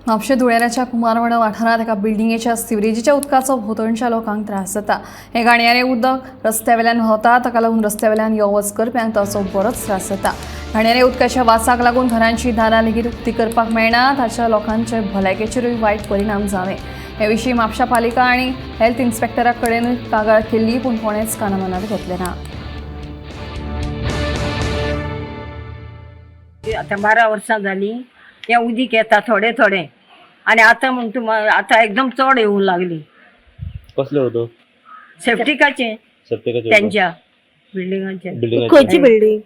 म्हापशें धुळेराच्या कुमारवाडो वाठारांत एका बिल्डिंगेच्या सिवरेजीच्या उदकाचो भोंवतणच्या लोकांक त्रास जाता. हें घाणयारें उदक रस्त्या वेल्यान व्हांवता. ताका लागून रस्त्या वेल्यान यो वच करप्यांक ताचो बरोच त्रास जाता. घाणयाऱ्या उदकाच्या वासाक लागून घरांची दारां लेगीत उक्ती करपाक मेळना. ताच्या लोकांचे भलायकेचेरूय वायट परिणाम जावे हे विशीं म्हापशा पालिका आनी हेल्थ इन्स्पेक्टरा कडेनूय कागाळ केल्ली, पूण कोणेच कानामनार घेतलें ना. आतां 12 वर्सां जालीं तें उदीक येता थोडें थोडें आनी आतां म्हणटा आतां एकदम चड येवूं लागली. कसलें उदक? सेफ्टिकाचें. सप्तकाचें? तेंच्या बिल्डिंगाचें. बिल्डिंगाचें. खंयची बिल्डींग?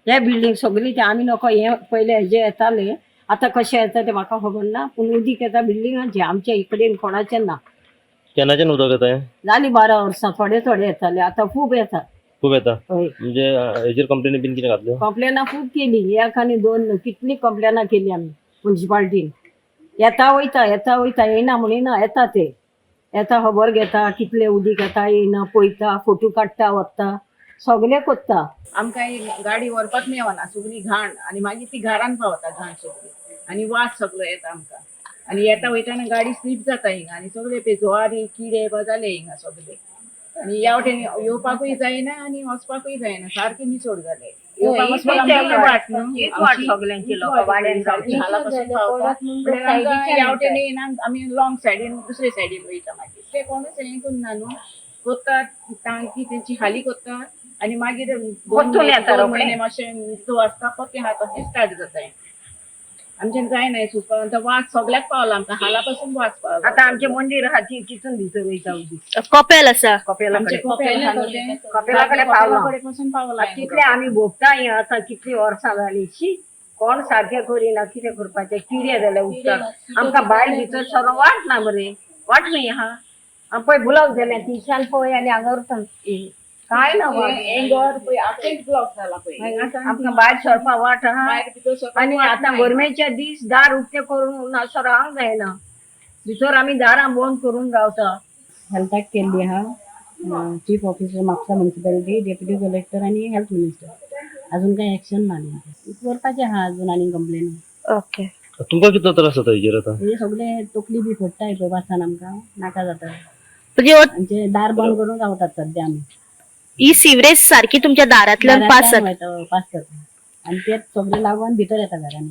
हे बिल्डींग सगळी ते आमी नको हे पयले हेजे येताले, आतां कशें येता तें म्हाका खबर ना, पूण उदीक येता बिल्डिंगाचें, आमच्या इकडेन कोणाचें ना. केन्नाच्यान उदक येता हें? जाली 12 वर्सां, थोडे थोडे येताले, आतां खूब येता. खूब येता? हय. म्हणजे हेजेर कंप्लेनी बीन कितें घातल्यो? कंप्लेनां खूब केली, एक आनी दोन न्हू, कितली कंप्लेनां केली आमी मुन्सिपाल्टीन. येता वयता, येता वयता, येयना म्हणिना, येता ते, येता, खबर घेता, कितले उदीक येता येयना पळयता, फोटो काडटा, वता, सगळें कोत्ता. आमकां ही गाडी व्हरपाक मेवना, सगळी घाण आनी मागीर ती घरान पावता घाण सगळी आनी वास सगळो येता आमकां. आनी येता वयताना गाडी स्लीप जाता हिंगा आनी सगळे पे ज्वारी किडे बा जाले हिंगा सगळे. आनी ह्या वटेन येवपाकूय जायना आनी वचपाकूय जायना, सारकें निचोड जालें. येवपाक वचपाक आमकां वाट न्हू. हीच वाट सगल्यांची, लोकां वाड्यान रावची. हाला पासून पावता म्हणल्यार आमकां ह्या वटेन येयना, आमी लॉंग सायडीन दुसरे सायडीन वयता. मागीर ते कोणूच हें करना न्हू, कोत्तात टांकी तेंची खाली कोत्तात आनी मागीर दोन परतून येता दोन रोखडे. म्हयने मातशें नितळ आसता, परतें आहा तशें स्टार्ट जाता हें. आमच्यान जायना हें सुकपाक. आतां वास सगल्याक पावला, आमकां हाला पासून वास पावला. आतां आमचें मंदीर आहा ती तितून भितर वयता उदीक. कपेल आसा. कपेला आमच्या कडेन. कपेल आहा न्हू तें. कपेला कडेन पावलां. कडेन पासून पावलां. कितले आमी भोगता हें, आतां कितली वर्सां जालीं. शी, कोण सारकें करिना, कितें करपाचें? किडे जाले उदकाक, आमकां भायर भितर सरोंक वाट ना मरे, वाट न्हय आहा. आं पळय, बुलाव जालें थिंगच्यान पळय आनी हांगा काय ना वाट. हें घर पळय आख्खेंच ब्लॉक जाला पळय. आमकां भायर सरपाक वाट आहा. भायर भितर सरपाक आनी वाट आतां ना. गरमेचे दीस, दार उक्तें करून सरांक जायना, भितर आमी दारां बंद करून रावता. हेल्थाक केल्ली आहा, chief officer Mapusa municipality, deputy collector आनी हेल्थ मिनिस्टर. अजून काही ऍक्शन ना तेंचेर. करपाचें आहा अजून आनी कंप्लेन. ओके. तुमकां कितलो त्रास जाता हेजेर आतां? हे सगळे तकली बी फोडटा पळय वासान, आमकां नाका जाता. म्हणजे आमचे दार बंद करून रावतात सध्या आमी. ही सिवरेज सारकी तुमच्या दारांतल्यान पास दारांतल्यान जाता? वयता, पास जाता आनी तेच सगळे लागून भितर येता घरांनी.